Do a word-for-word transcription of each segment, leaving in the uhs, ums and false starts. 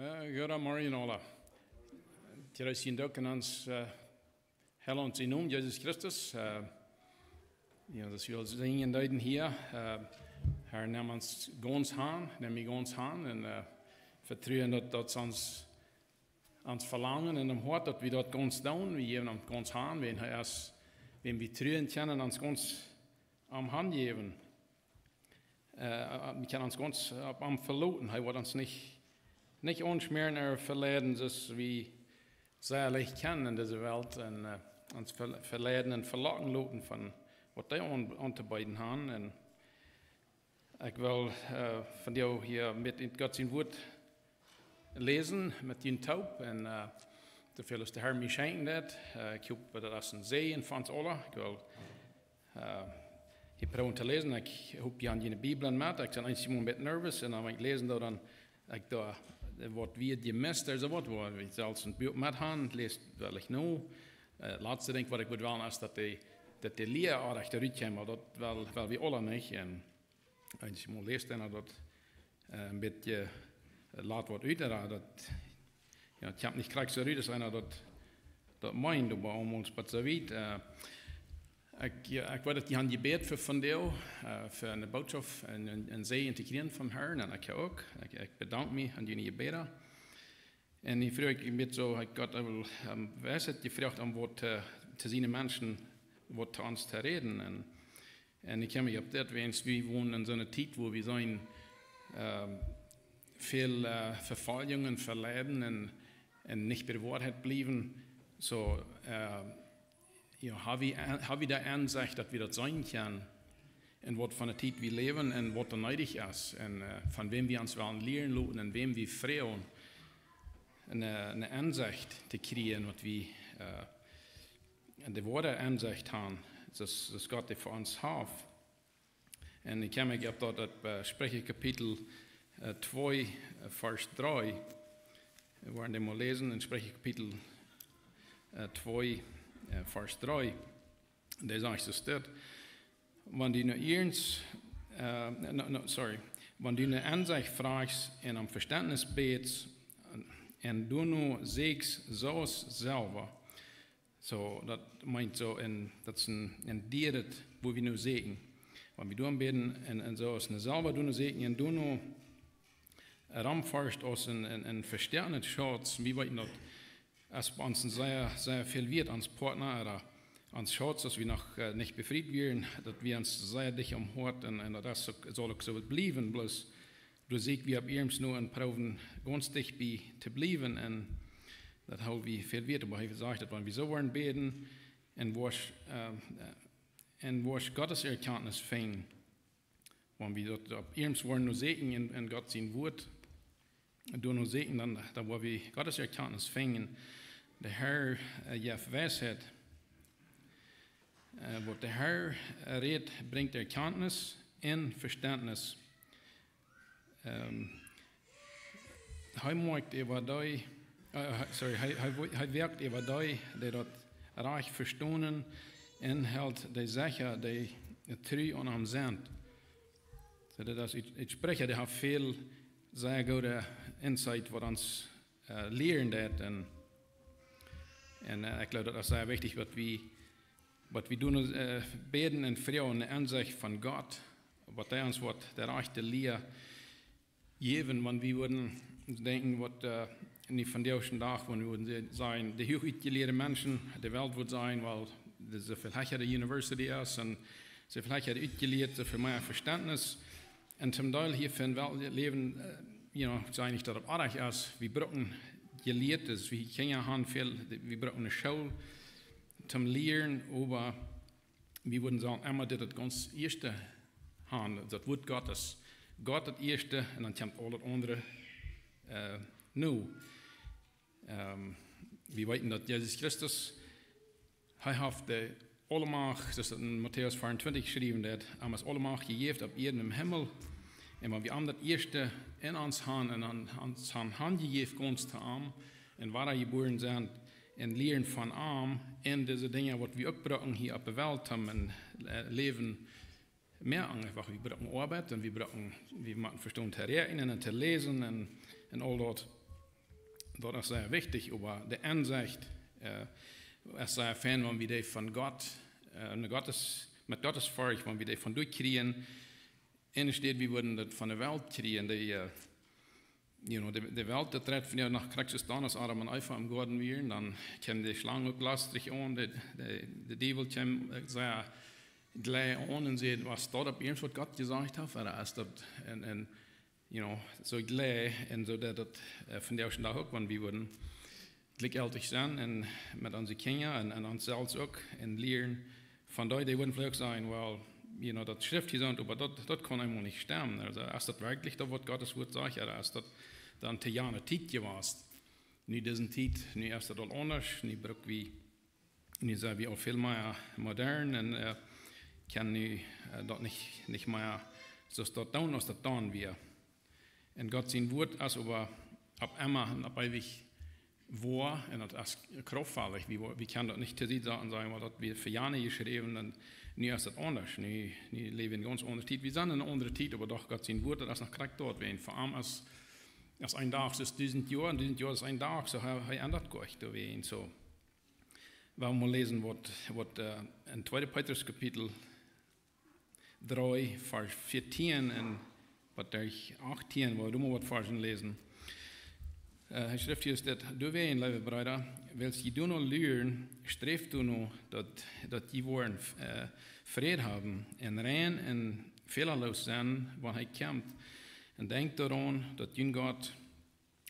Eh, Goda Morjen aula. Tjera sien Dank en ons, eh, Herr un sien Nomen, Jesus Christus. Eh, jo, daut wie sinjen deeden hia. Eh, Herr, nemm ons gaunz aun, nemm mie gaunz aun un, eh, vetruen daut, daut ons, ons Velangen en dem Hoat, daut wie daut gaunz doonen. Wie jäwen am gaunz aun, wan hee es, wan wie truen kjennen, ons gaunz am hanjäwen. Eh, wie kjennen ons gaunz opp am veloten. Hee woat ons nich, nich aunschmäaren ooda veleiden, soo aus wie sea leicht kjennen en dise Welt. Un, eh, ons ve-, veleiden un velocken loten von waut dee aun, auntobeeden haben. Un ekj well, eh, vondoag hia met en Gott sien Wuat läsen, met junt toop. Un, eh, soo väl aus de Herr mie schenkjen deit. Eh, ekj hop daut es een Säajen fa ons aula. Ekj well, eh, hia proowen to läsen. Ekj hop, jie haben june Bibeln met. Ekj sie eensjemol een bät nervous. Un dan, wan ekj läsen doo, dan, ekj doo, eh, waut wie jemist, ooda soo waut, wua wie selfst een Buak met haben, läs well ekj nu. Eh, latste Dinkj waut ekj wudd wellen es daut de, daut de Lia aul rajcht rut kjemt, oba daut well, well wie aula nich. Un eensjemol läst eena daut, eh, een bät, eh, lat waut ut, ooda daut, jo, daut kjemt nich krakjt soo rut aus eena daut, daut meent, oba aulemol bät soo wiet. Eh, ekj, jo, ekj weet daut jie haben jebät fa vondoag, eh, fa eene Botschaft un, un, un Säajen to kjrieen vom Herrn, un ekj uk. Ekj, ekj bedank mie aun june Jebäda. Un ekj fruach mie soo, ekj Gott, ekj well, ehm, Weisheit jefroagt om waut, eh, to siene Menschen, waut to ons to räden. Un, un ekj kjenn mie opp dit, wiels wie wonen en soone Tiet, wua wie seenen, ehm, väl, eh, Vefoljungen, Veleiden un, un nich bie de Woarheit bliewen. Soo, eh, jo, hab wie, hab wie de Ensecht, daut wie daut seenen kjennen, en waut fa eene Tiet wie läwen un waut doa needich es un, eh, von wäm wie ons wellen lieren loten un wäm wie froagen, eene, eene Ensecht to kjrieen, waut wie, eh, de woare Ensecht haben, soo aus, soo aus Gott dee fa ons haft. Un ekj kjenn mie opp daut, daut, eh, Spricha Kapitel, eh, twee, eh, Varsch dree. Wie woaren dän mol läsen en Spricha Kapitel, eh, twee, eh, Varsch dree. Dee sajcht soo dit: Wan du no iernst, eh, no, no, sorry. Wan du no Ensecht froagst un om Vestentnis bätst, un, un du no sieekjst soo aus selfst, soo, daut meent soo, un daut es een, een dieret, wua wie no sieekjen. Wan wie doa bäden un, un soo aus een selfst doa no sieekjen, un doa no romforscht aus een, een, een vestentnet Schauz, wie weeten daut es bie ons een sea, sea väl wieet, ons Partner, ooda ons Schauz, aus wie noch, eh, nich befriet wieren, daut wia ons sea dicht aum Hoat un, un daut es uk, saul uk soo bliewen, bloos doa sieekj wie opp iernst no un proowen gaunz dicht bie to bliewen. Un daut hab wie väl wieet, oba hee sajcht daut, wan wie soo woaren bäden un woascht, eh, eh, un woascht Gott siene Erkjantnis finjen. Wan wie daut opp iernst woaren no sieekjen en, en Gott sien Wuat, doa no sieekjen, dan, dan woa wie Gott siene Erkjantnis finjen. De Herr, eh, jeft Weisheit. Eh, waut de Herr, eh, rät, brinjt Erkjantnis un Vestentnis. Ehm, hee moakt äwa dee, eh, hee, sorry, hee, hee, wo-, hee woakt äwa dee, dee daut rajcht vestonen, un helt dee secha, dee tru aun am sent. Soo, daut es ut, ut Spricha, dee haft väl sea goode Insight, waut ons, eh, lieren deit. Un, un, eh, ekj gleew, daut es sea wichtich, waut wie, waut wie doonen, eh, bäden un froagen no Ensecht von Gott, waut hee ons woat de rajchte Lia jäwen, wan wie wudden denkjen, waut, eh, nu vondoag dän Dach, wan wie wudden se-, sajen, de huach utjelieede Menschen, de Welt wudd sajen, wiels doa soo väl hecha de University es un soo väl hecha utjelieet, soo väl mea Vestentnis. Un toom Deel hia fa een Welt läwen, eh, you know, ekj saj nich, daut daut oajch es, wie brucken Jelieede, wie Kjinja haben väl, wie brucken eene School toom lieren, oba wie wudden sajen, emma dit daut gaunz ieeschte haben, daut Wuat Gottes. Gott daut ieeschte un dan kjemt aul daut aundre, eh, no. Ehm, wie weeten daut Jesus Christus, hee haft de aule Macht, soo aus daut en Matäus vea un twintich jeschräwen woat, am es aule Macht jejäft opp Ieed un em Himmel. Un wan wie am daut ieeschte en ons haben un aun ons haben hanjejäft gaunz to am, un wada jebuaren sent, un lieren von am, un dise Dinja, waut wie uk brucken hia opp de Welt, om een, eh, Läwen mea aun, eefach, wie brucken Oabeit un wie brucken, wie motten vestonen to räakjnen un to läsen un, un aul daut. daut es sea wichtich, oba de Ensecht, äh, es sea fein, wan wie dee von Gott, äh, ne Gottes, met Gottes Forcht, wan wie dee von doa kjrieen, enne Städ, wie wudden daut von de Welt kjrieen, dee, äh, you know, de, de Welt, daut rät von, jo, noch krakjt soo aus Adam un Eva em Goaden wieren, dan kjeem de Schlang uk lastrich aun, de, de, de Diewel kjeem, äh, sea jlikj aun un säd: "Waut es daut opp eent, waut Gott jesajcht haft, ooda es daut een, een, you know, soo jlikj?" Un soo daut, daut, äh, von de ieeschte Dach uk, wan wie wudden jlikjjeltich sennen un met onse Kjinja un, un ons selfst uk un lieren von dee, dee wudden veleicht sajen: "Well, you know, daut Schreft hia sajcht, oba daut, daut kaun eemol nich stemmen." Aulsoo, es daut werkjlich daut, waut Gottes Wuat sajcht, ooda es daut dan to jane Tiet jewast? Nu dise Tiet, nu es daut aul aundasch, nu bruck wie, nu sent wie aul väl mea modern un, äh, kjennen nu, äh, daut nich, nich mea soo aus daut doonen, aus daut dan wia. Un Gott sien Wuat es oba opp emma un opp eewich woa un daut es krauftvoll. Wie, wie kjennen daut nich to Sied saten un sajen: "Well, daut wia fa jane jeschräwen un nu es daut aundasch. Nu, nu läw wie en gaunz aundre Tiet." Wie sent en eene aundre Tiet, oba doch Gott sien Wuat, daut es noch krakjt doa, wäajen fa am es, es een Dach soo aus dusent Joa un dusent Joa es een Dach, soo hee, hee endat nich doawäajen. Soo, wie wellen mol läsen, waut, waut, äh, en tweede Petrus Kapitel dree, Varsch vieetieen un waut derch achtieen, wua wie mol waut Varschen läsen. Äh, hee schrift hia: "Doawäajen, leewe Breeda, wiels jie doano luren, sträft doano, daut, daut jie woaren, äh, Fräd haben un rein un fälaloos sennen, wan hee kjemt. Un denkjt doaraun, daut jun Gott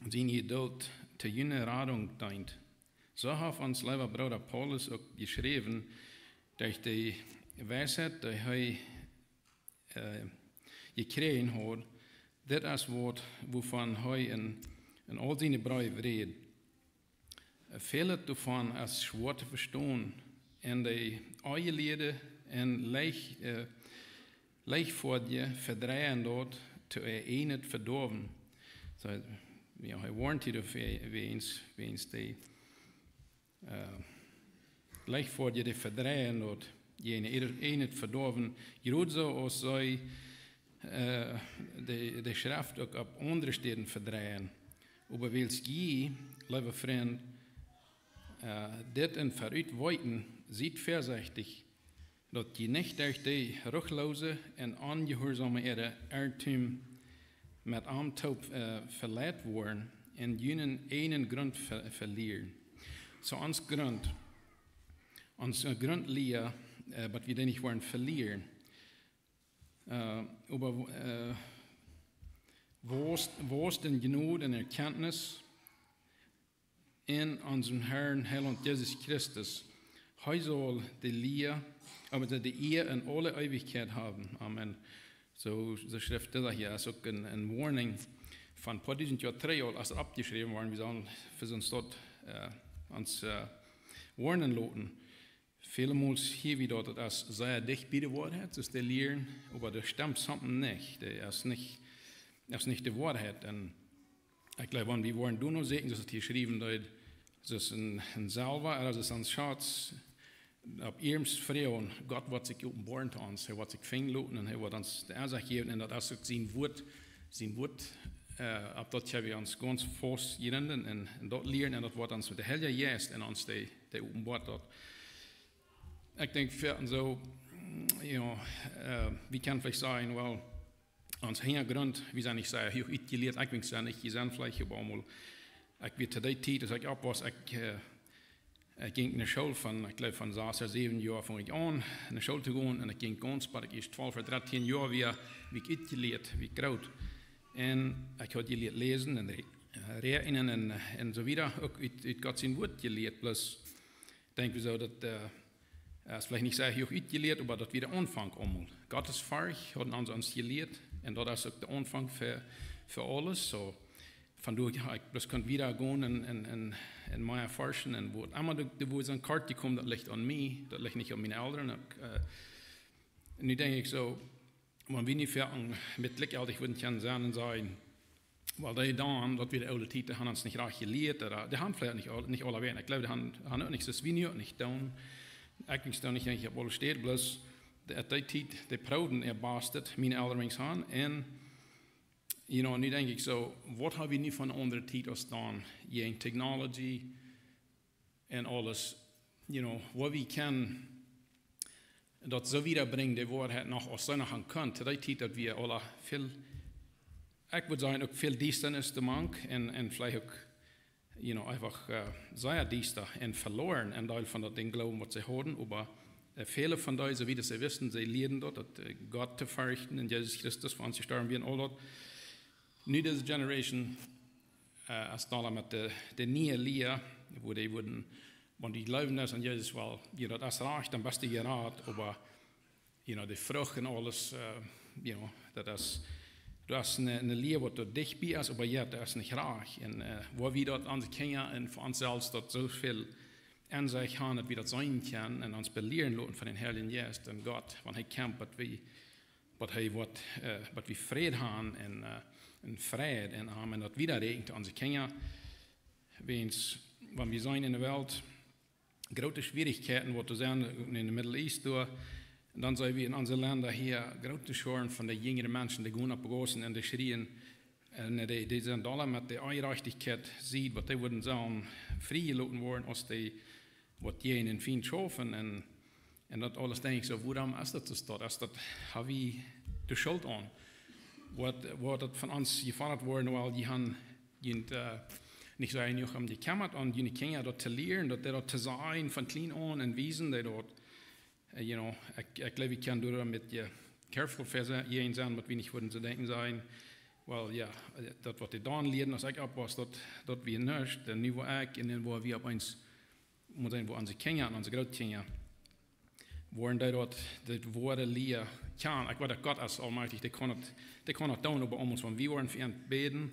siene Jedult to june Radunk deent. Soo haft ons leewa Brooda Paulus uk jeschräwen, derch de Weisheit, dee hee, äh, jekjräajen haud, dit es waut, wuavon hee en, en aul siene Breew rät. Väl doavon es schwoa to vestonen, un de Onjelieede un leicht, äh, Leichtfoadje vedreien daut to äa ieejnet Vedoawen." Soo, jo, hee woarnt hia doafäa, wäajen, wäajen de, äh, Leichtfoadje, dee vedreien daut äa ieejnet Vedoawen, jrod soo aus see, äh, de, de Schreft uk opp aundre Städen vedreien. Oba wiels jie, leewe Frind, äh, dit em Verut weeten, siet väasechtich, daut jie nich derch de ruchloose un onjehuarsome äa Ierrtum met am toop, äh, veleit woaren un junen ieejnen Grunt ve-, velieren. Soo ons Grunt, ons, äh, Gruntlia, äh, waut wie dee nich woaren velieren. Äh, oba, äh, wausst, wausst en Jnod un Erkjantnis en onsen Herrn Heilaunt Jesus Christus. Hee saul de Lia, oba de, de Ea en aule Eewichkjeit haben. Amen. Soo, soo schrift daut hia, es uk eene, eene Woarnunk von poa dusent Joa trigj aul, aus et oppjeschräwen wort, wie sellen fa ons daut, äh, ons, äh, woarnen loten. Väle Mol hia wada daut, daut es sea dicht bie de Woarheit, soo aus dee lieren, oba doa stemt something nich. Daut es nich, es nich de Woarheit. Un ekj jleew, wan wie woaren doano sieekjen, soo aus et hia jeschräwen steit, soo aus een, een Selwa, ooda soo aus een Schatz, opp ieescht froagen, Gott woat sikj openboaren to ons, hee woat sikj finjen loten un hee woat ons de Ensiecht jäwen, un daut es uk sien Wuat, sien Wuat, äh, opp daut kjenn wie ons gaunz faust jrinden un, un daut lieren, un daut woat ons met de Heilje Jeist en ons dee, dee openboat daut. Ekj denkj, fa ons soo, jo, äh, wie kjennen veleicht sajen, well, ons Hinjagrunt, wie sent nich sea huach utjelieet, ekj denkj, sent nich, jie sent veleicht oba aulmol, ekj wia to dee Tiet, aus ekj oppwoss, ekj, äh, ekj jinkj no School von, ekj jleew von sas ooda säwen Joa funk ekj aun, no School to gonen, un ekj jinkj gaunz, bat ekj ieescht twalf ooda dartieen Joa wia, wia ekj utjelieet, wia ekj groot. Un ekj haud jelieet läsen un re-, räakjnen un, un soo wieda, uk ut, ut Gott sien Wuat jelieet, bloos denkj wie soo, daut, äh, es veleicht nich sea huach utjelieet, oba daut wia de Aunfank aulmol. Gottesforcht hauden ons, ons jelieet, un daut es uk de Aunfank fa, fa aules. Soo, von doa ha ekj bloos kunt wieda gonen un, un, un, un mea forschen un waut emma de, de, wua sent kort jekomen, daut licht aun mie, daut licht nich aun miene Elren. Uk, äh, nu denkj ekj soo, wan wie nu foaken met jlikjjeltich wudden kjennen sennen un sajen, well, dee dan, daut wia de oole Tiet, dee han ons nich rajcht jelieet, ooda, dee han veleicht nich aul-, nich aulawäajen. Ekj jleew, dee han, han uk nich, soo aus wie nu uk nich doonen. Ekj denkj, dee han nich opp aule Städ, bloos de, enne Tiet, dee proowden äa Bastet, miene Elren han, un You know, nu denkj ekj soo, waut hab wie nu fa eene aundre Tiet aus dan? Jäajen technology en aules, you know, woo wie kjennen daut soo wieda brinjen, de Woarheit noch aus see noch aun kunn. To dee Tiet daut wie aula väl, ekj wudd sajen, uk väl Diestanis doamank en, en veleicht uk, you know, eefach sea diesta en veloaren en Deel von daut Dinj Gloowen waut see hauden, oba väle von dee, soo wiet aus see wisten, see lieeden daut, daut Gott to ferchten un Jesus Christus fa ons jestorwen wia un aul daut. Nu dise generation es doa met de, de niee Lia, wua dee wudden, wan du jleewen deist aun Jesus, well, jo, daut es rajcht, dan best du jerat, oba, you know, de Frucht en aules, you know, daut es, daut es eene, eene Lia waut doa dicht bie es, oba jo, daut es nich rajcht. Un woo wie daut onse Kjinja un fa ons selfst daut soo väl en sikj han, daut wie daut seenen kjennen un ons belieren loten von dän Heiljen Jeist un Gott, wan hee kjemt, daut wie, daut hee waut, daut wie Fräd han un, un Fräd en am un daut wieda räakjen to onse Kjinja. Wäajens, wan wie seenen en de Welt groote Schwierichkjeiten waut doa sent en de Middle East doa, dan seenen wie en onse Lenda hia groote Schoaren von de jinjre Menschen, dee gonen opp de Gaussen un dee schrieen, un dee, dee sent aula met de Onjerajchtichkjeit, see, waut dee wudden sellen frie jeloten woaren aus dee waut jäajen dän Fient schaufen un, un daut aules. Denkj ekj soo, wuarom es daut soo? Daut es, daut hab wie de Schult aun. Waut, waut daut von ons jefodat woat, well, jie han junt nich soo jenuach om jekjemmat aun june Kjinja daut to lieren, daut dee daut to sajen von kjlien aun un wiesen, dee daut, you know, ekj, ekj jleew, ekj kaun doa met je careful fa jäajen sennen, waut wie nich wudden soo denkjen sajen. Well, jo, daut waut dee dan lieeden aus ekj opp wia, daut, daut wia nuscht, un nu woa ekj, un dan woa wie opp eens, mott sennen, woa onse Kjinja un onse Grootkjinja woaren dee daut, daut woare Lia kjanen. Ekj weet daut Gott es allmächtich, dee kaun daut, dee kaun daut doonen, oba aulmols wan wie woaren fa an bäden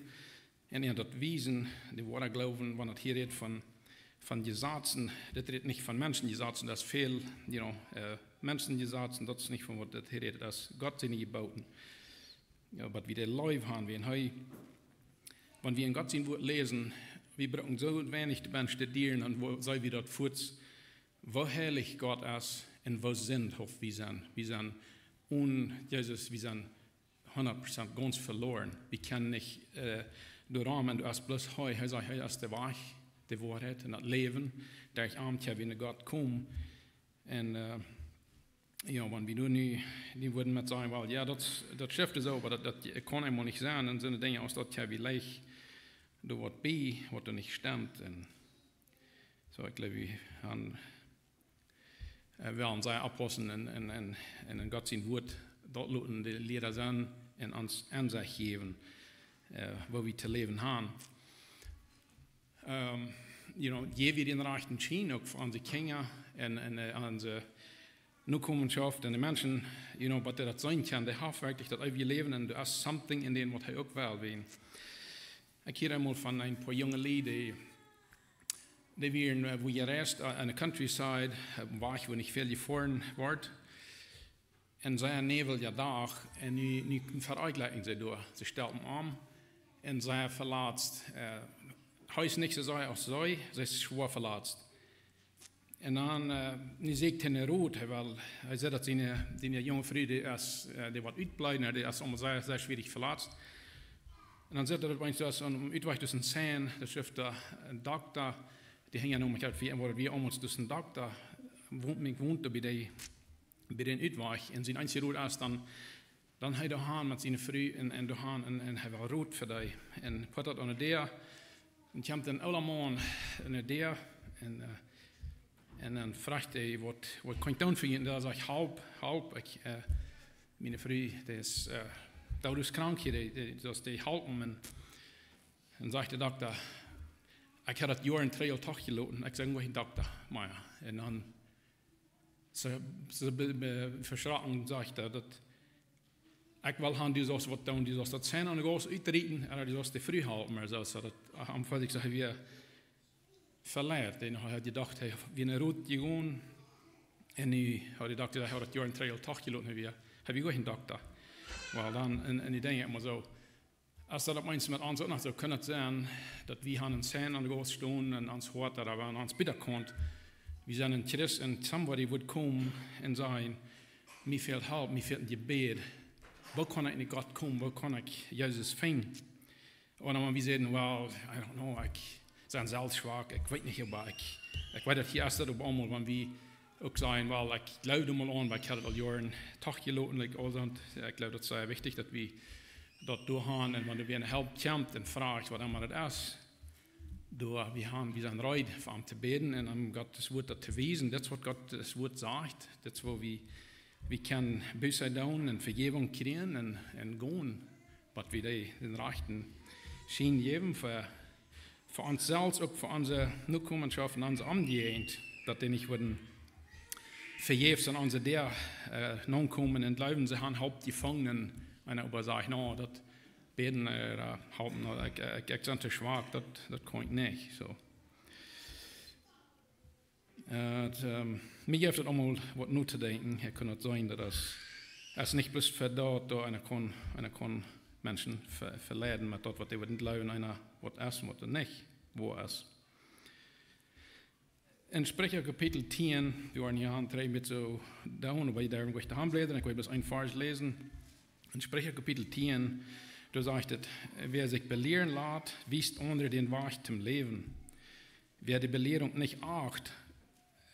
un an daut wiesen, dee woaren gloowen, wan daut hia rät von, von Jesazen, daut rät nich von Menschenjesazen, daut es väl, you know, Menschenjesazen, daut es nich von waut daut hia rät, daut es Gott siene Jebooten. Jo, waut wie de Leew han, wie en hee, wan wie en Gott sien Wuat läsen, wie bruken soo weinich doa benn studieren un woo, see wie daut fuaz, woo heilich Gott es un woo sindhauft wie sent. Wie sent onen Jesus, wie sent hundat Prozent gaunz veloaren. Wie kjennen nich doarom, un daut es bloos hee, hee sajcht, hee es de Wajch, de Woarheit un daut Läwen. Derch am kjenn wie no Gott komen. Un, jo, wan wie nu, nu wudden met sajen, well, jo, daut, daut schrift soo, oba daut, daut kaun eemol nich sennen. Un soone Dinja aus daut, jo, wie leicht doa waut bie, waut doa nich stemt. Un soo, ekj jleew, wie han, well ons sea oppaussen en, en, en, en Gott sien Wuat daut loten de Lia sennen un ons Ensecht jäwen, woo wie to läwen han. You know, jäw wie dän rajchten Schien uk fa onse Kjinja un, un onse Nokomenschoft un de Menschen, you know, waut dee daut seenen kjennen, dee haft werkjlich daut eewje Läwen un doa es something en dän waut hee uk well ween. Ekj hieed eemol von een poa junge Lied, dee, dee wieren, wua jereist, en de countryside, opp een Wajch, wua nich väl jefoaren wort. Un see näwelja Dach, un nu, nu vereekjlikjen see doa. See stelpen om, un see veletzt, hee es nich soo sea aus see, see es schwoa veletzt. Un dan, nu säkjt hee no Rot, hee well, hee sajcht daut siene, siene junge Fru, dee es, dee woat utbleiwen, dee es aul sea, sea schwierich veletzt. Un dan sajcht hee daut, wan daut es een Utwajch, daut es een sign, daut schrift doa, een Dokta, dee hinjen om, ekj hab, wie, woa wie om ons, daut es een Dokta, wont, ekj wont doa bie dee, bie dän Utwajch, un sien eensja Rot es dan, dan hee doa han met siene Fru un, un doa han un, un hee well Rot fa dee. Un poat daut aun de Däa, un kjemt een oola Maun aun de Däa, un, un dan fruacht hee, waut, waut kaun ekj doonen fa junt? Un dee sajcht, halp, halp, ekj, miene Fru, dee es doodskrank hia, dee, dee, daut dee halpen. Un, un sajcht de Dokta, ekj hab daut Joa en Trail toch jeloten, ekj sie goa kjeen Dokta mea. Un dan, soo, soo be-, be-, veschrocken, sajcht hee, daut, ekj well han, du saust waut doonen, du saust daut sign aun de Gauss utrieten, un du saust de Fru halpen, oba soo, soo daut, am Anfang, ekj saj, hee wia veleit, un hee haud jedocht, hee wia no Rot jegonen, un nu haud hee jedocht, hee haud daut Joa en Trail toch jeloten, hee wia, hee wia goa kjeen Dokta. Well, dan, un, un ekj denkj emma soo, aus daut opp eemol met ons uk noch soo kunn sennen, daut wie han een sign aun de Gauss stonen un ons Hoat, daut wie aun ons bieden kunnen. Wie sent een Christ un somebody woat komen un sajen, mie fält Help, mie fält een Jebäd. Woo kaun ekj no Gott komen? Woo kaun ekj Jesus finjen? Un dan wie säden, well, I don't know, ekj sie selfst schwak, ekj weet nich, oba ekj, ekj weet daut hia es daut opp eemol, wan wie uk sajen, well, ekj jleew doa mol aun, oba ekj haud et aul Joaren toch jeloten, like, aul daut, ekj jleew daut es sea wichtich daut wie daut doa haben un wan doa wäa Help kjemt un froagt, waut emma daut es, doa, wie haben, wie sent reed fa am to bäden un am Gottes Wuat daut to wiesen. Daut es waut Gottes Wuat sajcht. Daut es woo wie, wie kjennen Buße doonen un Vejäwunk kjrieen un, un gonen, waut wie dee, dän rajchten Schien jäwen fa, fa ons selfst, uk fa onse Nokomenschoft un onse Omjäajent, daut dee nich wudden vejäfs aun onse Däa, äh, nokomen un jleewen, see haben Help jefungen, un eena oba sajcht, no, daut Bäden, äh, halpen, no, ekj, ekj, ekj sie too schwak, daut, daut kaun ekj nich, soo. Äh, et, ähm, mie jeft et aulemol waut notodenkjen. Ekj kaun daut seenen, daut es, es nich bloos fa daut, daut eena kaun, eena kaun Menschen ve-, veleiden met daut, waut dee wudden jleewen, eena waut es un waut nich woa es. En Spricha Kapitel tieen, wie woaren hia aun dree met soo doonen, oba jie derwen goanich de Haunt bläden, ekj well bloos een Varsch läsen. En Spricha Kapitel tieen, doa sajcht et: Wer sich belehren lässt, wiest andere den Weg zum Leben. Wer die Belehrung nicht achtet,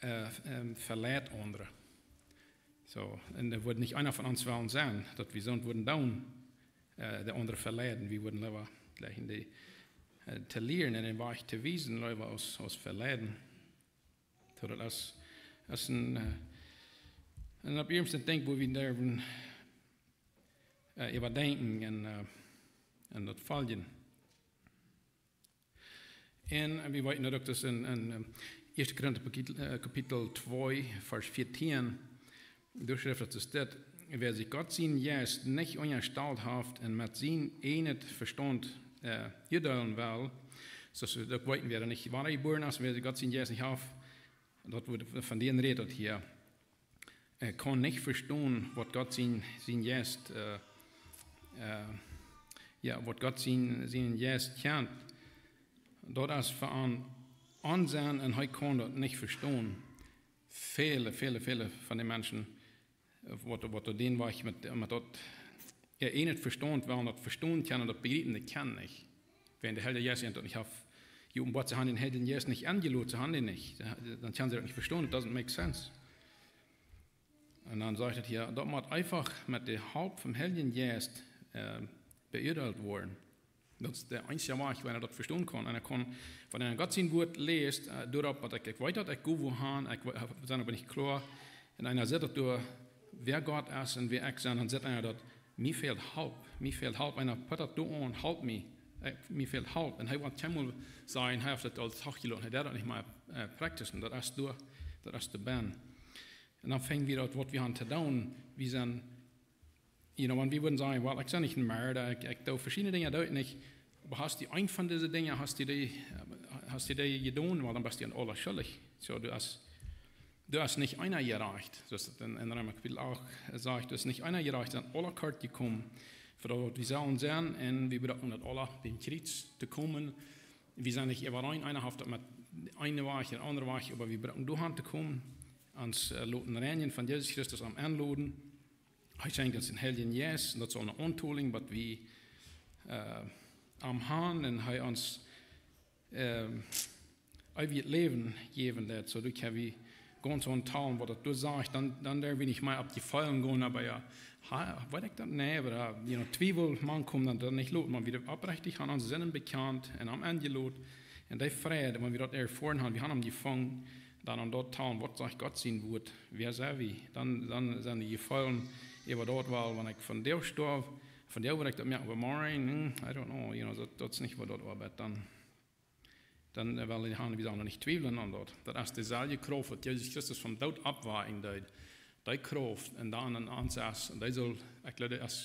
äh, ähm, verleitet andere. Soo, un daut wudd nich eena von ons wellen sennen, daut wie soont wudden doonen, äh, de aundre veleiden. Wie wudden leewa jlikjen dee, äh, to lieren un dän Wajch to wiesen, leewa aus, aus veleiden. Soo, daut es, es een, äh, een opp ieescht Dinkj, wua wie derwen, äh, äwadenkjen un, äh, un daut foljen. Un wie weeten daut uk, daut en, en, ähm, Ieeschte Korinta Kapitel, äh, Kapitel twee, Varsch vieetieen, doa schrift et, daut es dit: Wer sich Gott sienen Jeist nich unjastalt haft un met sien eejnet Vestaunt, äh, urdeelen well, soo aus wie daut weeten, wäa nich wadajebuaren es, wer Gott sienen Jeist nich haft, daut woat von dän rät daut hia. Hee kaun nich vestonen, waut Gott sien, sien Jeist, äh, äh, jo, waut Gott sien, sien Jeist kjant. Daut es fa am onsenn un hee kaun daut nich vestonen. Väle, väle, väle von de Menschen, äh, waut, waut doa dän Wajch met, met daut, jo, eejnet Vestaunt wellen daut vestonen kjennen, daut bejriepen, dee kjennen nich. Wan de Heilje Jeist an daut nich haft jeopenboat, see haben dän Heiljen Jeist nich enjelot, see haben dän nich. Dan kjennen see daut nich vestonen, it doesn't make sense. Un dan sajcht et hia, daut mott eefach met de Help vom Heiljen Jeist, äh, beurdeelt woaren. Daut es de eensje Wajch, woo eena daut vestonen kaun. Eena kaun, wan eena Gott sien Wuat läst, äh, doaropp, waut ekj, ekj weet daut ekj goot woa han, ekj we-, sie oba nich kloa. Un eena sitt daut doa, wäa Gott es un wäa ekj sie, dan sitt eena daut, mie fält Help, mie fält Help. Eena pott daut doa aun, halp mie, äh, mie fält Help. Un hee woat kjeenmol sajen, hee haft daut aul toch jeloten, hee deit daut nich mea, äh, practicen. Daut es doa, daut es doa bennen. Un dan fangen wie daut, waut wie haben to doonen. Wie sent, you know, wan wie wudden sajen, well, ekj sie nich een Moorda, ekj, ekj doo veschiedne Dinja, doo ekj nich. Oba hast du eent von dise Dinja, hast du dee, hast du dee jedonen, well, dan best du aun aules schuldich. Soo, du hast, du hast nich eena jerajcht, soo aus et en, en Reema Kapitel acht sajcht, du hast nich eena jerajcht, sent aula kort jekomen. Fa daut, waut wie sellen sennen, un wie brucken daut aula biem Kjriez to komen. Wie sent nich äwareen, eena haft daut met eenen Wajch un aundren Wajch, oba wie brucken doa han to komen, ons, äh, loten reinjen von Jesus Christus, am enloden. Hee schenkjt ons dän Heiljen Jeist, un daut es eene Auntolinj, waut wie, äh, am han, un hee ons, ähm, eewjet Läwen jäwen deit. Soo, doa kjenn wie gaunz aun talen, waut daut doa sajcht, dan, dan derw wie nich mea opp de Jefeelen gonen, oba jo, ha, weet ekj daut? Nä, oba, äh, you know, Twiewel mank komen, dan, dan nich loten, wan wie daut oprechtich haben, onse Sinden bekjant un am enjelot. Un dee Fräd, wan wie daut erfoaren haben, wie haben am jefungen, dan aun daut talen, waut sajcht Gott sien Wuat, wäa sent wie? Dan, dan sent de Jefeelen äwa daut, well, wan ekj vondoag stoaw, vondoag wudd ekj daut moaken, oba morjen, hm, I don't know, you know, daut, daut es nich waut daut oabeit, dan dan, äh, well wie han, wie sellen nich twiewlen aun daut. Daut es deeselwje Krauft, waut Jesus Christus vom Doot oppwakjen deed. Dee Krauft, un dan en ons es, un dee saul, ekj jleew, dee es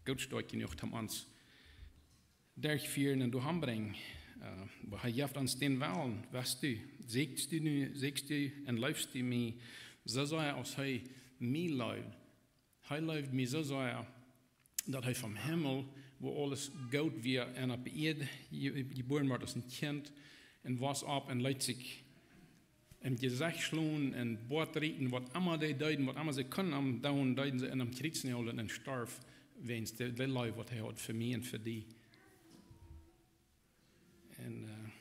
goot stoakj jenuach, om ons derchfieren un doahan brinjen. Äh, oba hee jeft ons dän Wellen, weetst du, sieekjst du nu, sieekjst du un leefst du mie, soo aus hee mie leeft. Hee leeft mie soo sea, daut hee vom Himmel, wua aules goot wia, un opp Ieed je-, jebuaren wort aus een Kjint, un wia opp un leet sikj em Jesecht schlonen un Boat rieten, waut emma dee deeden, waut emma see kunnen am doonen, deeden see, un aum Kjriez näajlen un storf, wäajen de, de Leew waut hee haud fa mie un fa die. Un, äh,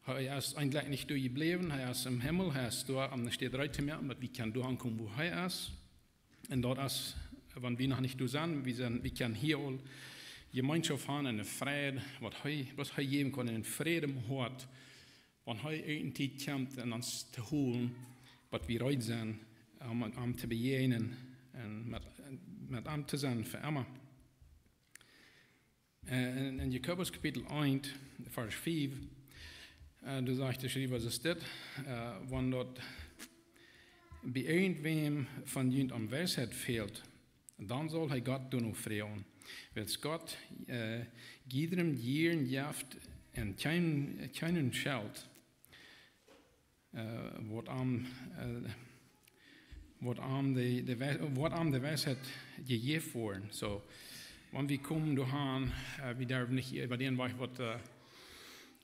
hee es eejentlich nich doa jebläwen, hee es em Himmel, hee es doa om ne Städ reed to moaken, daut wie kjennen doa aunkomen, wua hee es. Un daut es, wan wie noch nich doa sent, wie sent, wie kjennen hia aul Jemeenschoft haben un de Fräd, waut hee, waut hee jäwen kaun, un Fräd em Hoat, wan hee irjent Tiet kjemt un ons to holen, waut wie reed sent, om, om to bejäajnen un met, met am to sennen fa emma. Äh, en, en Jakobus Kapitel eent, Varsch fief, äh, doa sajcht de Schriewa, es dit, äh, wan daut bie irjentwäm von junt aun Weisheit fält, dan saul hee Gott doano froagen. Wiels Gott, äh, jiedrem jieren jeft un kjeen, kjeenen schelt, äh, woat am, äh, woat am de, de Wei-, woat am de Weisheit jejäft woaren. Soo, wan wie komen doa aun, äh, wie derwen nich äwa dän Wajch waut, äh,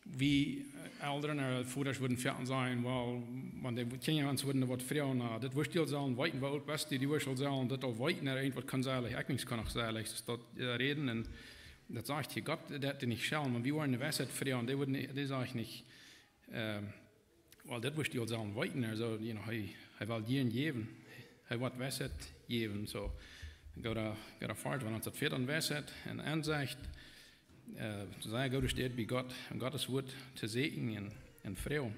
wie, äh, Elren ooda Vodasch wudden foaken sajen, well, wan de Kjinja ons wudden waut froagen, na, daut wurscht du aul sellen weeten, woo oolt best du, du wurscht aul sellen, daut aul weeten, ooda irjent waut kaun selich, ekj nich kaun noch selich, es daut, äh, räden, un daut sajcht hia, Gott, daut dee nich schelt, wan wie woaren de Weisheit froagen, dee wudden, dee sajcht nich, ähm, well, daut wurscht du aul sellen weeten, aulsoo, you know, hee, hee well jieren jäwen. Hee woat Weisheit jäwen, soo. Go doa, go doa foat, wan ons daut fält aun Weisheit un Ensecht, äh, saj, go doa steit bie Gott, un Gott es Wuat to sieekjen un, un froagen.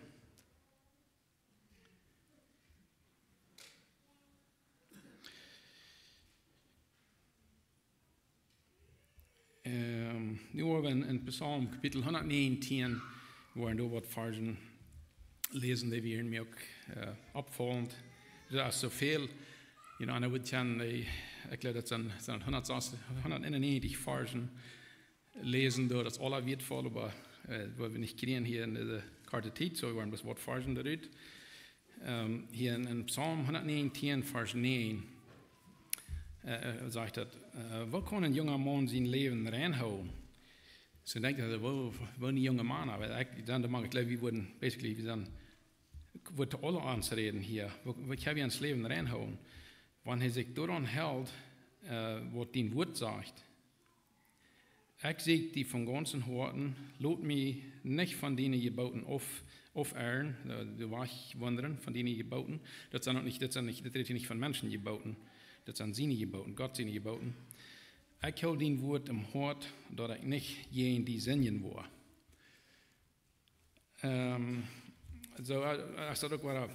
Ähm, nu woa wie en, en Psalm Kapitel hundatnäajentieen, woa wie doa waut Varschen läsen, dee wieren mie uk, äh, oppfaulent. Daut es soo väl, you know, un ekj wudd kjennen, äh, ekj jleew daut sent, sent hundat, hundatnäajentich Varschen läsen, doa daut es aula wieetvoll, oba, äh, woa wie nich kjrieen hia en dise korte Tiet, soo wie woaren bloos waut Varschen doarut. Ähm, hia en, en Psalm hundatnäajentieen, Varsch näajen, äh, äh, sajcht daut, äh, woo kaun een junga Maun sien Läwen reinhoolen? Soo denkj ekj, woo, woo een junga Maun, oba ekj, dan, dan mach ekj jleich, wie wudden, basically, wie sent, wudd aule ons räden hia. Woo, woo kjenn wie ons Läwen reinhoolen? Wan hee sikj doaraun helt, äh, waut dien Wuat sajcht, Ekj säd die von gaunzen Hoaten, lot mie nich von diene Jeboten auf, aufirren, äh, de Wajch wandren von diene Jeboten. Daut sent uk nich, daut sent nich, daut rät hia nich von Menschen Jeboten. Daut sent siene Jeboten, Gott siene Jeboten. Ekj hool dien Wuat em Hoat, daut ekj nich jäajen die sindjen woa. Ähm, soo, äh, es daut uk wada,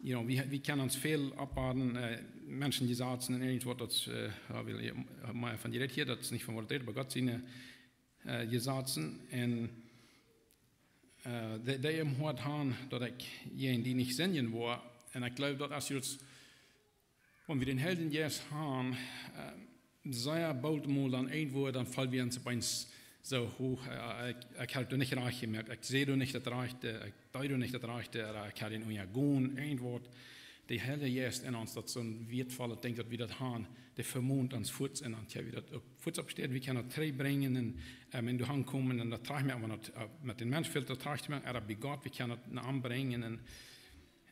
you know, wie, wie kjennen ons väl oppbauen, äh, Menschen Jesazen un irjent waut daut, äh, hab wie, äh, mea von jerät hia, daut es nich von waut daut rät, oba Gott siene, äh, Jesazen. Un, äh, dee, dee em Hoat han, daut ekj jäajen die nich sindjen woa. Un ekj jleew, daut es jrod Wan wie dän Heiljen Jeist han, äh, sea boolt mol dan irjentwua, dan feel wie ons opp eemol soo hooch, äh, ekj, ekj hab daut nich rajcht jemoakt, ekj säd daut nich daut rajchte, ekj deed daut nich daut rajchte, ooda ekj haud een unjagonen, irjent waut. De Heilje Jeist en ons, daut es soon wieetvollet Dinkj, daut wie daut han, dee vemont ons fuats un dan kjenn wie daut uk fuats oppstalen, wie kjennen daut trigjbrinjen un, äh, wan wie doa aunkomen un daut trigjmoaken, wan daut, äh, met dän Mensch fält daut trigjtomoaken, ooda bie Gott, wie kjennen daut no am brinjen un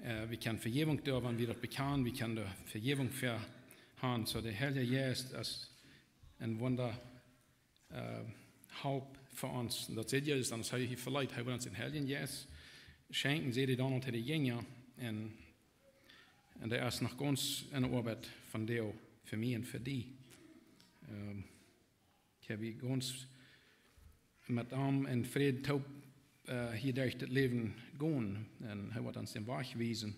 Äh, wie kjennen Vejäwunk doonen, wan wie daut bekjanen, wie kjennen de Vejäwunk fa han. Soo de Heilje Jeist es een Wunda, äh, Help fa ons. Un daut sajcht Jesus dan, aus hee hia veleet, hee well ons dän Heiljen Jeist schenkjen, säd hee dan aun de Jinja. Un, un dee es noch gaunz enne Oabeit vondoag fa mie un fa die. Ähm, Kjenn wie gaunz met am en Fräd toop, äh, hia derch daut Läwen gonen. Un hee woat ons dän Wajch wiesen.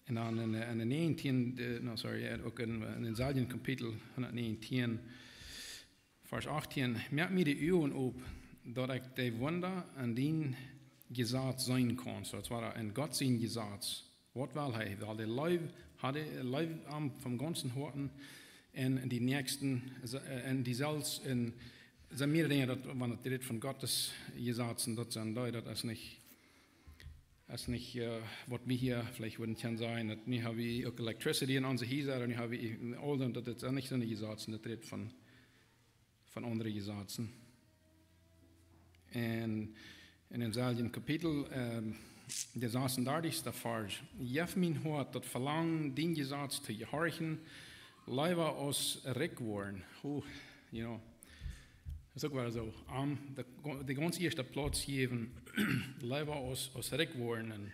Un dan en, en de näajentiende, no, sorry, uk en, en dänselwjen Kapitel hundatnäajentieen, Varsch achtieen: Moak mie de Uagen op, daut ekj de Wunda aun dien Jesaz seenen kaun. Soo, daut wia en Gott sien Jesaz. Waut well hee? Well hee leew, haud hee leew am vom gaunzen Hoaten un dän Näakjsten, äh, un die selfst, un sent mea Dinja, daut, wan et rät von Gott siene Jesazen, daut sent dee, daut es nich, es nich, äh, waut wie hia veleicht wudden kjennen sajen, daut nu hab wie uk electricity en onse Hiesa, un nu hab wie aul daut, daut es nich soone Jesazen, daut rät von von aundre Jesazen. Un en dänselwjen Kapitel, ähm, De sasuntachtigste Varsch. Jeff mien Hoat daut Velangen, dien Jesaz to jehorchen, leewa aus rikj woaren. Huh, you know, daut es uk wada soo. Am de, de gaunz ieeschte Plauz jäwen, leewa aus, aus rikj woaren. Un,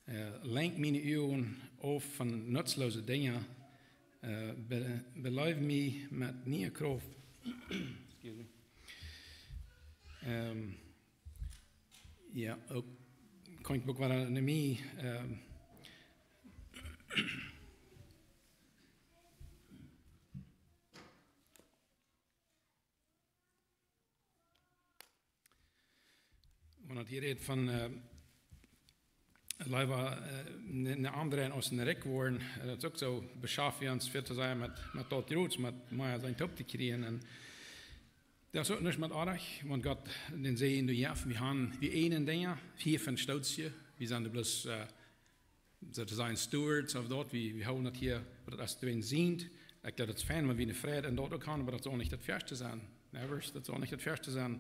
äh, lenkj miene Uagen auf von nutzlose Dinja, äh, be-, beleew mie met niee Krauft. Excuse me. Ähm, jo, uk, kaun ekj uk wada ne mie, ähm, wan daut hia rät von, äh, leewa, äh, ne, ne aundre aus een rikj woaren, äh, daut es uk soo, beschaft wie ons väl to sennen met, met daut Jroots, met mea sennen toop to kjrieen. Un daut es uk nich met oajch, wan Gott dän Säajen doa jeft. Wie haben, wie eenen Dinja, hia von Stootje, wie sent doa bloos, äh, soo to sajen, stewards of daut, wie, wie hoolen daut hia, oba daut es twee sent. Ekj jleew, daut es fein, wan wie ne Fräd en daut uk haben, oba daut saul nich daut ieeschte sennen. Never, daut saul nich daut ieeschte sennen.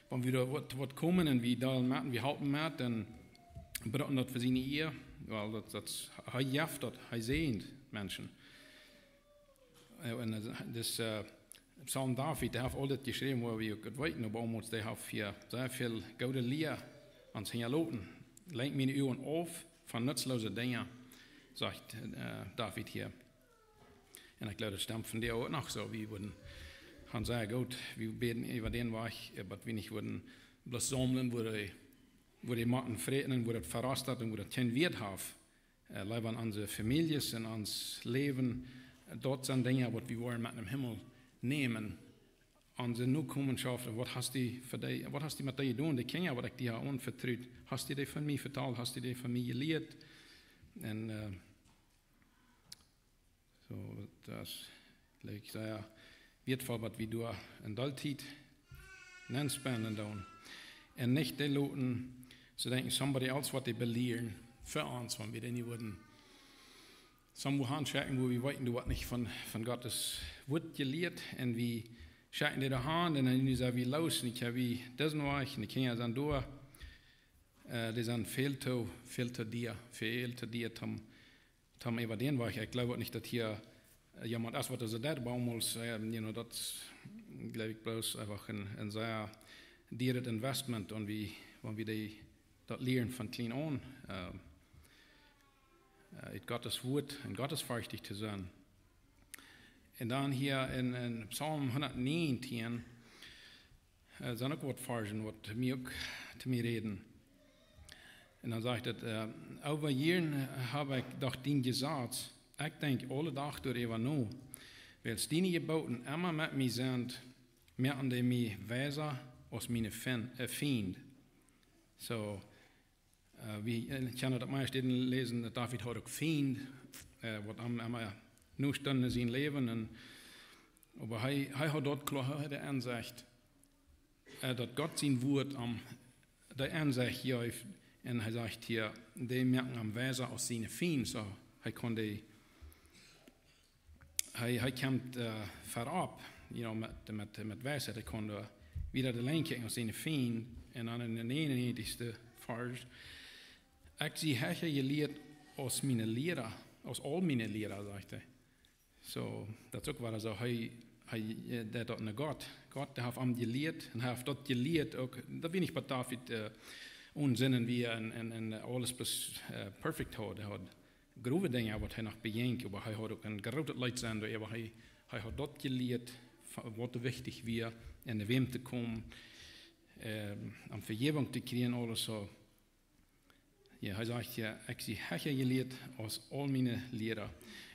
Wan wie doa waut, waut komen un wie deelen met, wie halpen met, un brucken daut fa siene Ea, well, daut, daut, hee jeft daut, hee säajent Menschen. Äh, un, äh, dis, äh, Psalm David, dee haft aul dit jeschräwen, wua wie uk daut weeten, oba aulmols, dee haft hia sea väl goode Lia ons hinjaloten. Lenkj miene Uagen auf von nutzlose Dinja, sajcht, äh, David hia. Un ekj jleew, daut stemt vondoag uk noch soo. Wie wudden, han sea goot, wie bäden äwa dän Wajch, äh, daut wie nich wudden bloos saumlen, wua dee, wua dee Motten fräten, wua daut verost un wua daut kjeen Wieet haft. Äh, leewa aun onse Famieljes un ons Läwen, äh, daut sent Dinja, waut wie woaren met em Himmel nämen. Onse Nokomenschoft, un waut hast du fa dee, waut hast du met dee jedonen? De Kjinja, waut ekj die hab aunvetrut, hast du dee von mie vetalt, hast du dee von mie jelieet? Un, äh, soo, daut es, jleew ekj, sea wieetvoll, waut wie doa en Deel Tiet nenspenden doonen. Un nich dee loten, soo denkjen, somebody else woat dee belieren fa ons, wan wie dee nich wudden somewhere han schekjen, wua wie weeten, doa woat nich von, von Gottes Wuat jelieet. Un wie schekjen dee doa han, un dan nu sent wie loos, un ekj hab wie disen Wajch, un de Kjinja sent doa. Äh, dee sent väl to, väl to dia, väl to dia, toom toom äwa dän Wajch. Ekj jleew uk nich, daut hia, äh, jemaunt es, waut soo deit, oba aulmols, äh, you know, daut jleew ekj bloos eefach een, een sea dieret Investment, un wie, wan wie dee, daut lieren von kjlien aun, äh, äh, ut Gottes Wuat un gottesferchtich to sennen. Un dan hia en, en Psalm hundatnienentieen, äh, sent uk waut Varschen, waut to mie uk, to mie räden. Un dan sajcht et, äh, äwa jieren hab ekj doch dien Jesaz, ekj denkj aule Dach doaräwa no, wiels diene Jeboten emma met mie sent, moaken dee mie wiesa aus miene Fen-, äh, Fiend. Soo, äh, wie, äh, kjennen daut meist läsen, daut David haud uk Fiend, äh, waut am emma nostunden en sien Läwen. Un, oba hee, hee haud daut kloa, hee haud de Ensecht, äh, daut Gott sien Wuat am de Ensecht jeef. Un hee sajcht hia, dee moaken am wiesa aus siene Fiend. Soo, hee kunn dee, hee, hee kjemt, äh, verop, you know, met, met, met Weisheit. Hee kunn doa wieda de Lenj kjikjen aus siene Fiend. Un dan en dän näajenunnegentigsten Varsch: Ekj sie hecha jelieet aus miene Liera, aus aul miene Liera, sajcht hee. Soo, daut es uk wada soo, hee, hee, äh, deit daut no Gott. Gott, dee haft am jelieet un hee haft daut jelieet uk, daut wia nich waut David, äh, onsennen wia un, un, un aules bloos, äh, perfekt haud. Hee haud growe Dinja, waut hee noch bejinj, oba hee haud uk een grootet Leet sennen, doa, oba hee, hee haud daut jelieet, fa-, waut wichtich wia, en de Wäm to komen, ähm, om Vejäwunk to kjrieen, aules soo. Jo, hee sajcht hia: Ekj sie hecha jelieet aus aul miene Liera.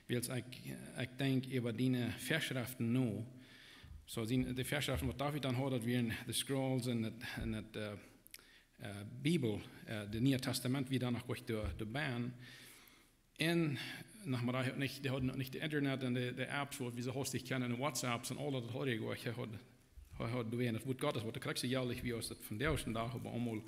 Wiels ekj, ekj denkj äwa diene Väaschreften no. Soo, sien, de Väaschreften, waut David dan haud, daut wieren de Scrolls en de, en de, äh, äh, Bibel, äh, daut Niee Tastament, wia dan noch goanich doa, doa bie. Un noch mau, dee haud nich, dee hauden noch nich daut Internet un de, de Apps, waut wie soo hastich kjennen, un WhatsApps un aules, daut haud hee goanich. Hee haud, hee haud doa wia daut Wuat Gottes, waut de Kjoakj soo jäajlich wia aus daut vondoag dän Dach, oba aulmol.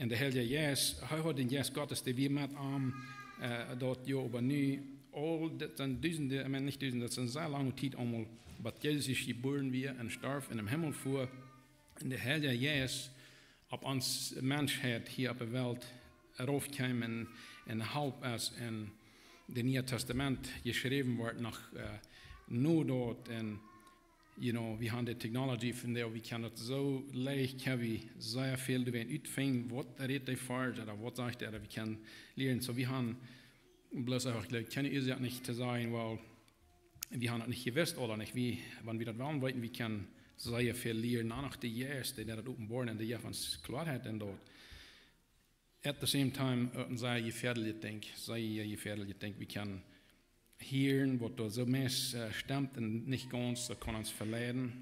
Un de Heilje Jeist, hee haud dän Jeist Gottes, dee wia met am, äh, daut Joa, oba nu, aul, daut sent dusende, ekj meen, nich dusende, daut es een sea lange Tiet aulmol, waut Jesus es jebuaren wia un storf un em Himmel fua. Un de Heilje Jeist opp ons Menschheit hia opp de Welt raufkjeem un, un halp aus en de Niee Tastament jeschräwen wort, noch, äh, no daut un, you know, wie haben de Technology von dee, wie kjennen daut soo leicht, kjenn wie sea väl doaräwa utfinjen, waut rät dee fa, ooda waut sajcht hee, ooda wie kjennen lieren. Soo, wie haben bloos eefach, jleew ekj, kjeene Uasoak nich to sajen, well, wie haben daut nich jewist, ooda nich, wie, wan wie daut wellen weeten, wie kjennen sea väl lieren, dan noch de Jeist, dee daut openboaren un dee jeft ons Kloarheit en daut. At the same time, äh, sea jefäadeljet Dinkj, sea jefäadeljet Dinkj, wie kjennen hieren, waut doa soo meist, äh, stemt un nich gaunz, daut kaun ons veleiden.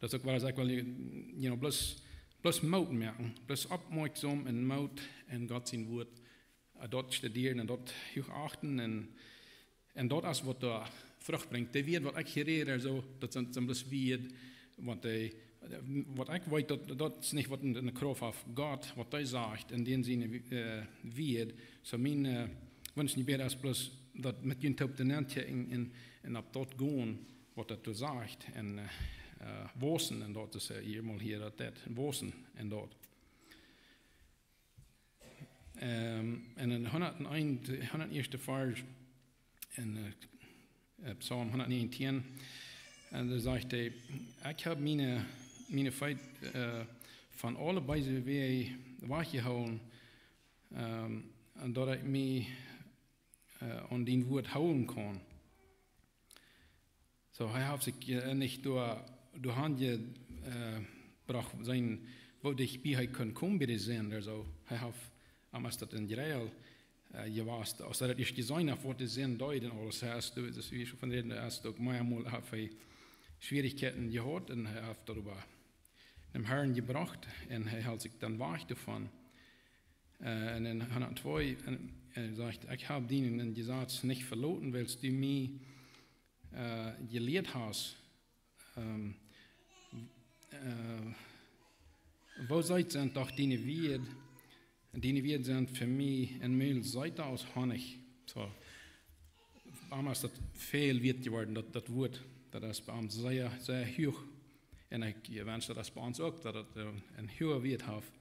Daut es uk waut ekj well, you know, bloos, bloos Moot moaken, bloos oppmoakjsom un Moot en Gott sien Wort, äh, daut studieren un daut huach achten un, un daut es waut doa Frucht brinjt. Dee Wieed waut ekj hia räd, soo, daut sent, sent bloos Wieed, waut dee, waut ekj weet, daut, daut es nich waut en, en de Krauft haft, Gott, waut dee sajcht, en dän siene, äh, Wieed. Soo mien, äh, Wunsch un Jebäd es bloos daut met junt toop to nenn to kjikjen un, un opp daut gonen, waut daut doa sajcht, un, äh, äh, wausen en daut, daut es, äh, hia mol hia daut, daut, wausen en daut. Ähm, en de hundat eent, hundat ieeschte Varsch, en, äh, äh, Psalm hundat näajentieen, un doa sajcht hee: "Ekj hab miene, miene Feet, äh, von aule beese Wäaj wajchjehoolen, ähm, un daut ekj mie, äh, aun dien Wort hoolen kaun." Soo, hee haft sikj, äh, nich doa, doa han je, äh, brocht sennen, woo dicht bie hee kunn komen bie de Sind, ooda soo. Hee haft, am es daut en Jreil, äh, jewast. Aus hee daut ieescht jeseenen haft, waut de Sind deed un aules, hee es, daut wie uk von räden, hee es uk meamol haft hee Schwierichkjeiten jehaut un hee haft doaräwa däm Harn jebrocht un hee hilt sikj dan wajch doavon. Äh, un en hundat twee, un, un sajcht: "Ekj hab dien Jesaz nich veloten, wiels du mie, äh, jelieet hast." Ähm, äh, "Woo seet sent doch diene Wieed, diene Wieed sent fa mie een Mul seeta aus Honnich." Soo, bie am es daut väl wieet jeworden, daut, daut Wort, daut es bie am sea, sea huach. Un ekj wensch, daut es bie ons uk, daut daut, äh, een huaga Wieet haft.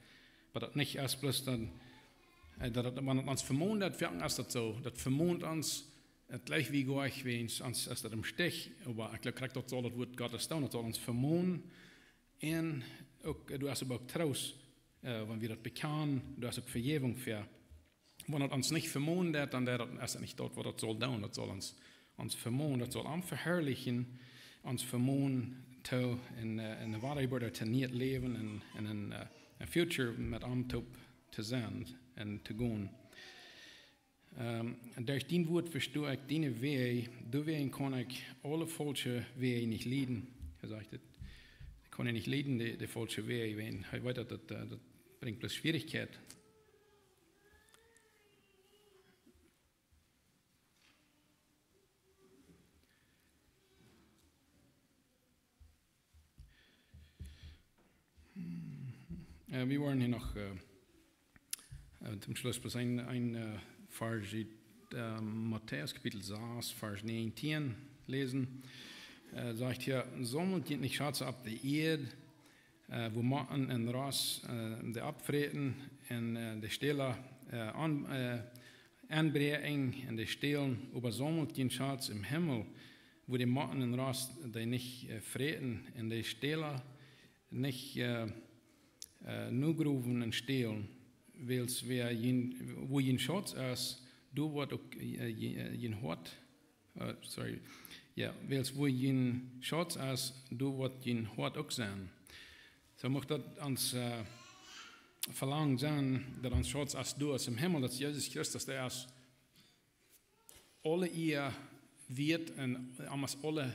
Oba daut nich es bloos dan, äh, daut, daut, wan daut ons vemonen deit, foaken es daut soo, daut vemonen ons, et jlikj wie goa ekj weens, ons es daut em Stich, oba ekj jleew, krakjt daut saul daut Wort Gottes doonen, daut saul ons vemonen. Un uk, äh, du hast oba uk Troost, äh, wan wie daut bekjanen, du hast uk Vejäwunk fa. Wan daut ons nich vemonen deit, dan deit daut, es daut nich daut, waut daut saul doonen. Daut saul ons, ons vemonen, daut saul am veharlichen, ons vemonen to en, äh, en de Woarheit to nieet läwen un, un en, äh, en future met am toop to sennen un to gonen. Ähm, "Derch dien Wort vesto ekj diene Wäaj, doawäajen kaun ekj aule faulsche Wäaj nich lieden." Hee sajcht, daut, ekj kaun dee nich lieden, de, de faulsche Wäaj, wiels hee weet, daut, daut, äh, daut brinjt bloos Schwierichkjeit. Äh, wie woaren hia noch, äh, äh, toom Schluss bloos een, een, äh, Varsch ut, äh, Matäus Kapitel sas, Varsch näajentieen läsen. Äh, sajcht hia: "Saumelt junt nich Schaze opp de Ieed, äh, wua Motten un Rost, äh, dee oppfräten un, äh, de Stäla, äh, aun-, äh, aunbräakjen un dee stälen, oba saumelt junt Schaz em Himmel, wua de Motten un Rost dee nich, äh, fräten un de Stäla nich, äh, äh, nogrowen un stälen. Wiels wua jun, wua jun Schaz es, doa woat uk, äh, jun, äh, jun Hoat, äh, sorry, jo, wiels wua jun Schaz es, doa woat jun Hoat uk sennen." Soo mucht daut ons, äh, Velangen sennen, daut ons Schaz es doa es em Himmel, daut Jesus Christus dee es aule Ea wieet un am es aule,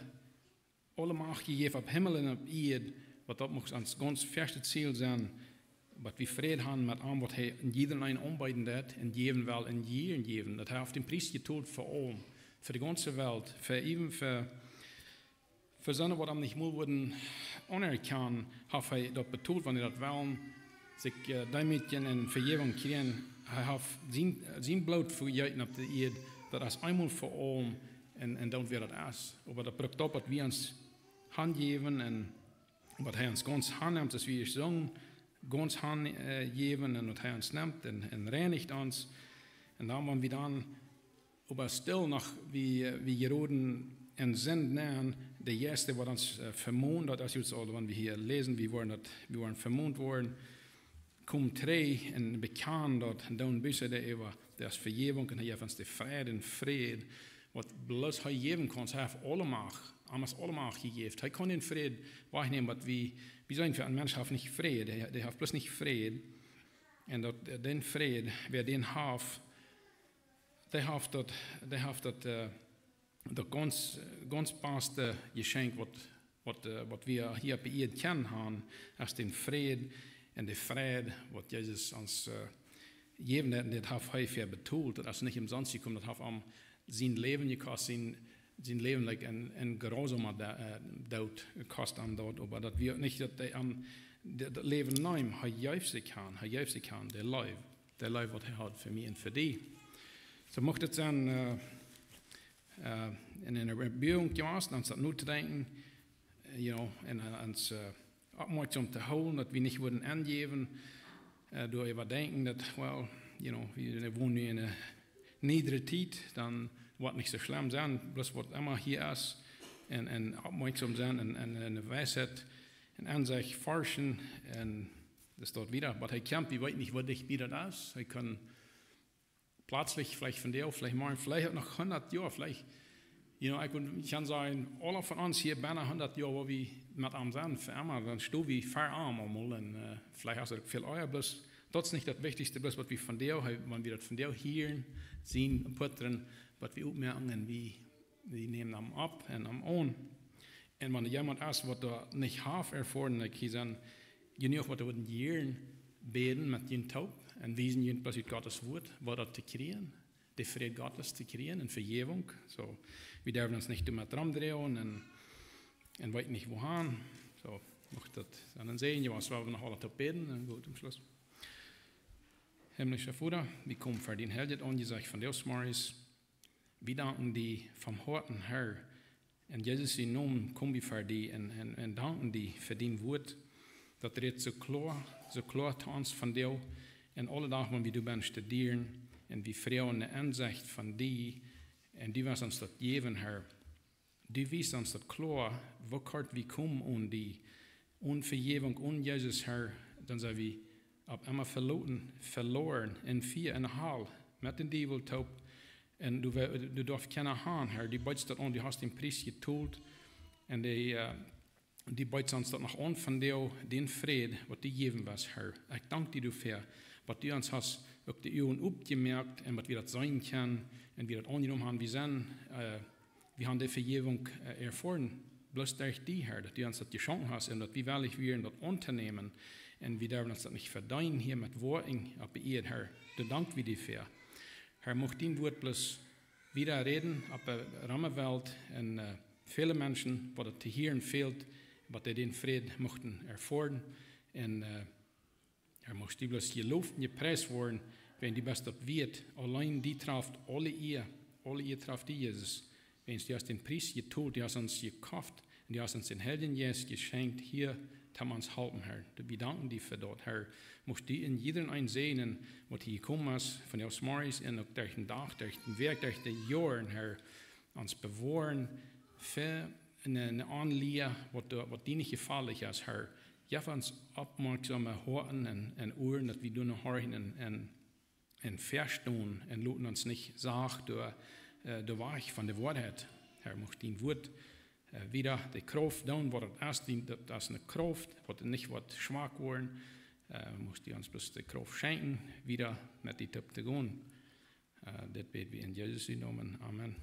aule Macht jejäft opp Himmel un opp Ieed, waut daut mucht ons gaunz ieeschte Ziel sennen, daut wie Fräd haben met am, waut hee en jieda eenen aunbeeden deit un jäwen well un jieren jäwen. Daut hee haft dän Pries jetolt fa aulem, fa de gaunze Welt, fa even fa, fa soone, waut am nich mol wudden aunerkjanen, haft hee daut betolt, wan dee daut wellen, sikj, äh, deemootjen un Vejäwunk kjrieen. Hee haft sien, sien Bloot vejeeten opp de Ieed, daut es eemol fa aulem un, un dan wia daut es. Oba daut brukt daut, waut wie ons hanjäwen un waut hee ons gaunz hannemt, aus wie ieescht sungen, gaunz han, äh, jäwen un daut hee ons nemt un, un reinicht ons. Un dan, wan wie dan oba stell noch, wie, wie jeroden en Sind nenn, de Jeist, waut ons, äh, vemont, daut es jrod soo, wan wie hia läsen, wie woaren daut, wie woaren vemont woaren, kom trigj un bekjan daut un doonen Buss doaräwa, daut es Vejäwunk un hee jeft ons de Fräd un Fräd, waut bloos hee jäwen kaun. Hee haft aule Macht, am es aule Macht jejäft. Hee kaun dän Fräd wajchnämen, waut wie, wie sajen, fa een Mensch haft nich Fräd, dee, dee haft bloos nich Fräd. Un daut, äh, dän Fräd, wäa dän haft, dee haft daut, dee haft daut, äh, daut gaunz, gaunz baste Jeschenkj, waut, waut, äh, waut wie hia opp de Ieed kjennen han, es dän Fräd un de Fräd, waut Jesus ons, äh, jäwen deit, un daut haft hee fa betolt. Daut es nich omsonst jekomen, daut haft am sien Läwen jekost, sien, sien Läwen, like, een, een gruasamen Do-, äh, Doot kost am daut, oba daut wia nich, daut hee am daut, daut Läwen neem, hee jeef sikj han, hee jeef sikj han, de Leew, de Leew, waut hee haud fa mie un fa die. Soo mucht et sennen, äh, äh, en eene Erhöhung jewast, dan es daut nu to denkjen, äh, you know, un, äh, ons, äh, oppmoakjsom to hoolen, daut wie nich wudden aunjäwen, äh, doaräwa denkjen daut, well, you know, wie wonen nu en eene niedere Tiet, dan woat nich soo schlemm sennen, bloos waut emma hia es, un, un oppmoakjsom sennen, un, un, un Weisheit, un Ensecht forschen, un daut steit wieda. Oba hee kjemt, wie weeten nich, woo dicht bie daut es. Hee kaun pletslich, veleicht vondoag, veleicht morjen, veleicht uk noch hundat Joa, veleicht, you know, ekj wudd, ekj kaun sajen, aule von ons hia bennen hundat Joa, wua wie met am sent, fa emma, dan sto wie ver am aulemol, un, äh, veleicht es et uk väl ea, bloos, daut es nich daut Wichtichste, bloos waut wie vondoag, hee, wan wie daut vondoag hieren, seenen, puttren, waut wie oppmoakjen, un wie, wie nämen am opp un am aun. Un wan jemaunt es, waut doa nich haft erfoaren, ekj hia sent, jenuach waut doa wudden jieren bäden met junt toop un wiesen junt bloos ut Gottes Wuat, woo daut to kjrieen, de Fräd Gottes to kjrieen un Vejäwunk. Soo, wie derwen ons nich doamet romdreien un, un weeten nich wua han. Soo, mucht daut dan een Säajen, jo, aus wie noch aule toop bäden, un goot, tom Schluss. Himmlischa Voda, wie komen ver dien heiljet Aunjesecht vondoag zemorjes. Wie danken die von Hoaten, Herr, en Jesus sienen Nomen kom wie ver die un, un, un danken die fa dien Wuat, daut rät soo kloa, soo kloa to ons vondoag un aule Dach, wan wie doa bennen studieren, un wie froagen ne Ensecht von die, un du woascht ons daut jäwen, Herr. Du wiest ons daut kloa, woo kort wie komen onen die, onen Vejäwunk, onen Jesus, Herr, dan sent wie opp emma veloten, veloaren, em Fia, en de Hal, met dän Diewel toop. Un du, du doafst kjeena han, Herr, du beetst daut aun, du hast dän Pries jetolt. Un du, äh, du beetst ons daut noch aun vondoag, dän Fräd, waut du jäwen woascht, Herr. Ekj dank die doafäa, waut du ons hast uk de Uagen opjemoakt un waut wie daut seenen kjennen un wie daut aunjenomen han. Wie sent, äh, wie han de Vejäwunk, äh, erfoaren, bloos derch die, Herr, daut du ons daut jeschonken hast un daut wie wellich wieren, daut auntonämen. Un wie derwen ons daut nich vedeenen hia met Woakjen opp de Ieed, Herr. Doa dank wie die fa. Herr, mucht dien Wuat bloos wieda räden opp de gaunze Welt un, äh, väle Menschen, waut daut to hieren fält, waut dee dän Fräd muchten erfoaren. Un, äh, Herr, mucht du bloos jeloft un jepriest woaren, wiels du best daut wieet, auleen die traft aule Ea, aule Ea traft die, Jesus. Wiels du hast dän Pries jetolt, du hast ons jekoft un du hast ons dän Heiljen Jeist jeschenkt, hia, om ons to halpen, Herr. Wie danken die fa daut, Herr. Mucht du en jieda eenen säajnen, waut hia jekomen es, vondoag zemorjes un uk derch dän Dach, derch de Wäakj, derch de Joaren, Herr. Ons bewoaren fa eene, eene Aunlia, waut, waut die nich jefalich es, Herr. Jeff ons oppmoakjsome Hoaten un, un Uaren, daut wie doa horchen un, un, un vestonen un loten ons nich sacht doa, äh, doa wajch von de Woarheit. Herr, mucht dien Wuat, äh, wieda de Krauft doonen, waut et es, dien, daut es eene Krauft, waut nich woat schwak woaren. Äh, mucht du ons bloos de Krauft schenkjen, wieda met die toop to gonen. Äh, dit bäd wie en Jesus sienen Nomen. Amen.